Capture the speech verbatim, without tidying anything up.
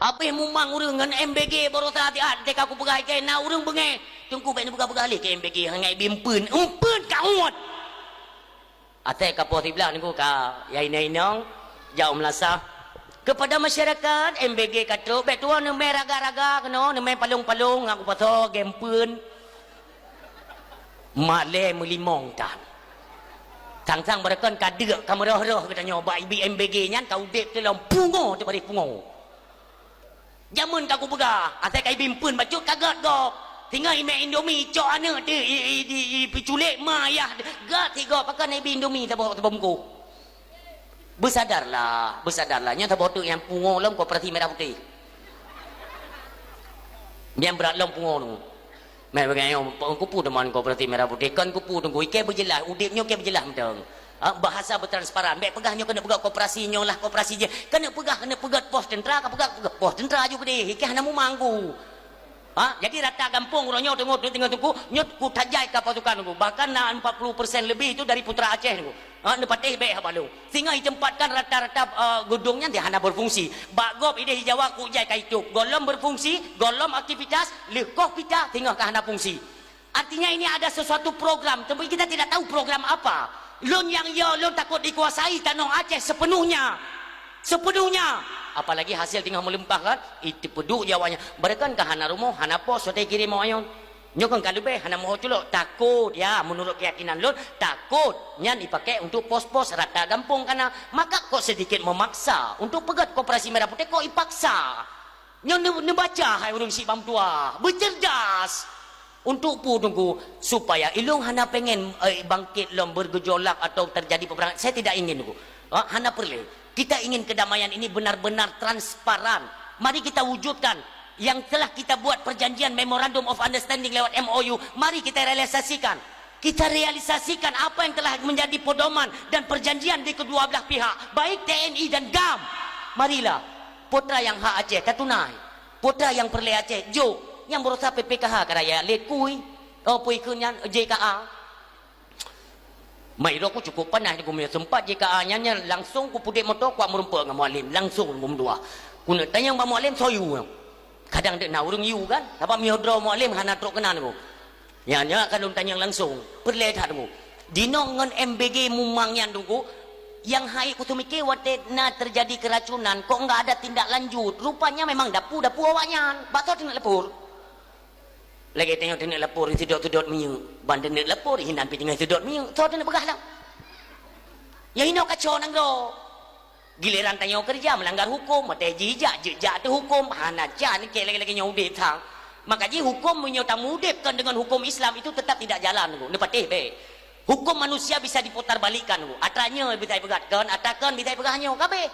Abéh mumang ureuëng ngon M B G baroesa siat, teuka kupeugah ikei na ureuëng beungéh. Teungku bék neupeugah-peugah lé keu M B G, hana ibi empeuen. Empeuen ka uet! Asai ka poh siblaih nunggu ka ya inong-inong, jak u meulasah. Kepada masyarakat, M B G ka trok, bék tuwoe neumé raga-raga keunoe, neumé palong-palong, ngon kupasoe gée empeuen. Malée meulimong tan. Sang-sang beureukan ka deuk, ka meurôh-rôh geutanyoe bak ibi M B G nyan ka udeb teuh lom pungo teuh baréh pungo. Jameun ka kupeugah, asai ka ibi empeuen bacut ka gét gob. Singoh imé Indomie cok aneuëk teuh i, i, di, i, piculék ma ayah gét si gob, pakon ibi Indomie saboh, saboh bungkôh. Beusadarlah, beusadarlah. Nyan saboh teuk nyang pungo lom koperasi merah putih. Nyang brat lom pungo tu. Meh bangai nyoe, kupu teuma koperasi merah putih, kon kupu teungku, ikei beujeulaih, udeb nyoe kei beujeulaih mantong. Ha, bahasa beutransparan. Bék peugah nyoe keuneuk peugah koperasi nyoe lah, koperasi jih. Keuneuk peugah, keuneuk peugét pos teuntra, ka peugah, peugah pos teuntra ju keudeh, ikei hana mumang ku. Ha, jadi rata gampông uroe nyoe teungoh, teungoh teungku, nyoe ku tajai ka pasukan ku. Bahkan na empat puluh persen lebih itu dari putra Aceh ku. Ha, neupatéh bék haba lôn. Singoh itempatkan rata-rata, eh, gedung nyan dia hana berfungsi. Bak gob ideh di Jawa ku jai ka itôb. Gohlom berfungsi, gohlom aktivitas, leukoh pita, singoh ka hana fungsi. Artinya ini ada sesuatu program, tapi kita tidak tahu program apa. Lôn nyang yo, lôn takot dikuasai tanoh Aceh sepenuhnya. Sepenuhnya. Apalagi hasil tinggal melimpah kan, itu peduk jawanya. Mereka kan hana rumoh, hana pos, sudah kirim awak nyoe. Nyoe kan ka leubeh hana moho culok, takot, ya, menurut keyakinan lôn, takot nyan dipakai untuk pos-pos rata gampông kana. Maka kok sedikit memaksa untuk peugét koperasi merah putih, kok ipaksa? Nyoe neu-, neubaca hai ureuëng sibam tuah, beucerdas. Untuk pu teungku, supaya ilong hana pengen, eh, bangkit lom bergejolak atau terjadi peperangan. Saya tidak ingin teungku. Ha, hana perlu. Kita ingin kedamaian ini benar-benar transparan. Mari kita wujudkan yang telah kita buat perjanjian Memorandum of Understanding lewat M O U. Mari kita realisasikan. Kita realisasikan apa yang telah menjadi pedoman dan perjanjian di kedua belah pihak, baik T N I dan GAM. Marilah, putra yang hak Aceh, tatunai. Putra yang perlé Aceh, jok. Nyang berusaha P P K H ka raya, lekui. Oh, pui keu nyan, J K A. Mai roh ku cukup panas, ku mie sempat J K A nyan, nyan langsung ku pudek moto, kuat meureumpok ngon Mualem, langsung ku meudoa. Ku neuk tanyong bak Mualem, soe yue. Kadang dek na ureuëng yue kan, sabab mie droe Mualem hana trok keunan ku. Nyan, nyan ka lôn tanyong langsung, peureulée that ku. Dinoe ngon M B G mumang nyan teungku, nyang hai ku teumike watée na terjadi keracunan, kok enggak ada tindak lanjut. Rupanya memang dapu-dapu awak nyan. Bak soe teuneuk lapor? Lagée tanyoe teuneuk lapor sidot-sidot minyeuk, ban teuneuk lapor hinan pih tinggai sidot minyeuk, soe teuneuk peugah lam? Ya inoe kacau nanggroe. Giliran tanyoe keureuja meulanggar huköm, watée jijak, jijak teuh huköm, hana jan keu lagée-lagée nyoe udeb sang. Maka jih huköm meunyoe tameudeb kon deungon huköm Islam itu tetap tidak jalan, neupatéh bék. Huköm manusia bisa diputarbalikkan, atra nyoe bisa ipeugah kon, atra kon bisa ipeugah nyoe, ka bék.